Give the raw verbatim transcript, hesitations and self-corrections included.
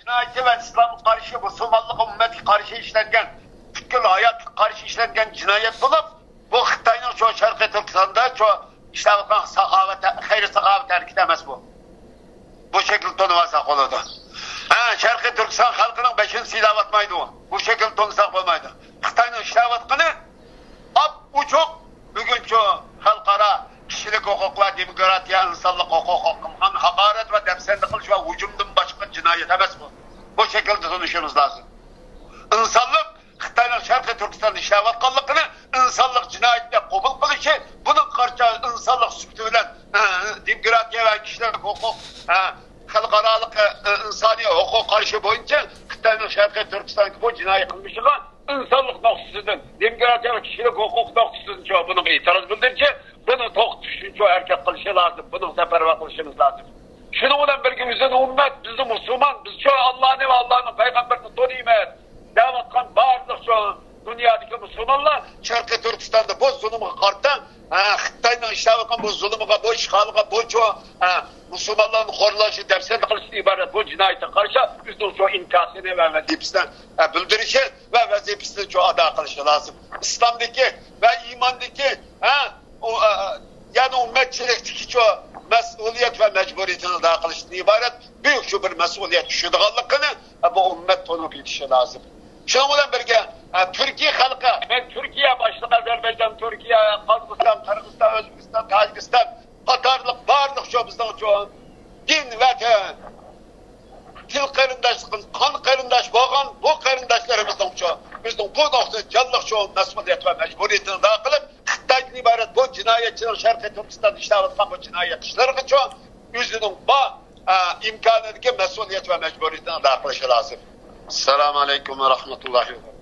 جىنايىتى ۋە ئىسلامغا قارشى، مۇسۇلمانلىققا، ئۈممەتكە قارشى ئىشلەنگەن، پۈتكۈل ھاياتقا قارشى ئىشلەنگەن جىنايەت بولۇپ، بۇ خىتاينىڭ شۇ شەرقىي تۈركىستاندا شۇ ئىشلەۋاتقان ساخاۋەت، خەير ساخاۋەت ھەرىكىتى ئەمەس بۇ. بۇ شەكىلدە تونۇۋالساق بولىدۇ. ھە، شەرقىي تۈركىستان خەلقىنىڭ بېشىنى سىيلاۋاتمايدۇ. بۇ شەكىلدە تونۇساق بولمايدۇ. خىتاينىڭ ئىشلەۋاتقىنى ئاپئوچۇق بۈگۈنچۇ خەلقئارا كىشىلىك ھوقۇقلار، دېموكراتىيە، ئىنسانلىق ھوقۇقىغا قىلغان ھاقارەت ۋە دەپسەندە قىلىش ۋە ھۇجۇمدىن باشقا جىنايەت ئەمەس بۇ. بۇ شەكىلدە تونۇشىمىز لازىم. ئىنسانلىق خىتاينىڭ شەرقىي تۈركىستاندا ئىشلەۋاتقانلىقىنى ئىنسانلىق جىنايىتى دەپ قوبۇل قىلىشى، بۇنىڭغا قارشى ئىنسانلىق سۈپىتى بىلەن، ئە، دېموكراتىيە ۋە كىشىلىك ھوقۇق، ئە، خەلقئارالىق، ئە، ئىنسانىي ھوقۇق قارىشى بويىچە خىتاينىڭ شەرقىي تۈركىستاندىكى بۇ جىنايى قىلمىشىغا ئىنسانلىق نۇقتىسىدىن، دېموكراتىيە ۋە كىشىلىك ھوقۇق نۇقتىسىدىنچۇ بۇنىڭغا ئېتىراز بىلدۈرۈشى، بۇنى توختىتىش ئۈچۈنچۇ ھەرىكەت قىلىشى لازىم، بۇنىڭغا سەپەرۋەر قىلىشىمىز لازىم. شۇنىڭ بىلەن بىرگە ئۆزىنى ئۈممەت، بىزنى مۇسۇلمان، بىزچۇ ئاللانى ۋە ئاللانىڭ پەيغەمبىرىنى تونۇيمىز دەۋاتقان بارلىق شۇ دۇنيادىكى مۇسۇلمانلار شەرقىي تۈركىستاندا بۇ زۇلۇمغا قارىتا، ھە، خىتاينىڭ ئىشلەۋاتقان بۇ زۇلۇمىغا، بۇ ئىشغالغا، بۇ شۇ، ھە، مۇسۇلمانلارنى خورلاشنى، دەپسەندە قىلىشتىن ئىبارەت بۇ جىنايەتكە قارشى ئۆزىنىڭ شۇ ئىنكاسىنى ۋە ۋەزىپىسىنى، ھە، بىلدۈرۈشى ۋە ۋەزىپىسىنى شۇ ئادا قىلىشى لازىم. ئىسلامدىكى ۋە ئىماندىكى، ھە، ئۇ، ئە، يەنى ئۈممەتچىلىكتىكى شۇ مەسئۇلىيەت ۋە مەجبۇرىيىتىنى ئادا قىلىشتىن ئىبارەت بۈيۈك شۇ بىر مەسئۇلىيەت چۈشىدىغانلىقىنى، ئە، بۇ ئۈممەت تونۇپ يېتىشى لازىم. شۇنىڭ بىلەن بىرگە، ئە، تۈركىي خەلقى، مەن تۈركىيە باشلىقى ئازەربەيجان، تۈركىيە، قازاقىستان، قىرغىزىستان، ئۆزبېكىستان، تاجىكىستان قاتارلىق بارلىق شۇ بىزنىڭ شۇ دىن ۋە تىل قېرىنداشلىقىمىز، قان قېرىنداش بولغان بۇ قېرىنداشلىرىمىزنىڭ شۇ بىزنىڭ بۇ نۇقتىدا جانلىق شۇ مەسئۇلىيەت ۋە مەجبۇرىيىتىنى ئادا قىلىپ، خىتايدىن ئىبارەت بۇ جىنايەتچىنىڭ شەرقىي تۈركىستاندا ئىشلەۋاتقان بۇ جىنايەت ئىشلىرىغىچۇ ئۆزىنىڭ بار، ئە، ئىمكانىدىكى مەسئۇلىيەت ۋە مەجبۇرىيىتىنى ئادا قىلىشى لازىم. ئەسسالامۇ ئەلەيكۇم ۋە رەھمەتۇللاھى ۋە بەرىكاتۇھ.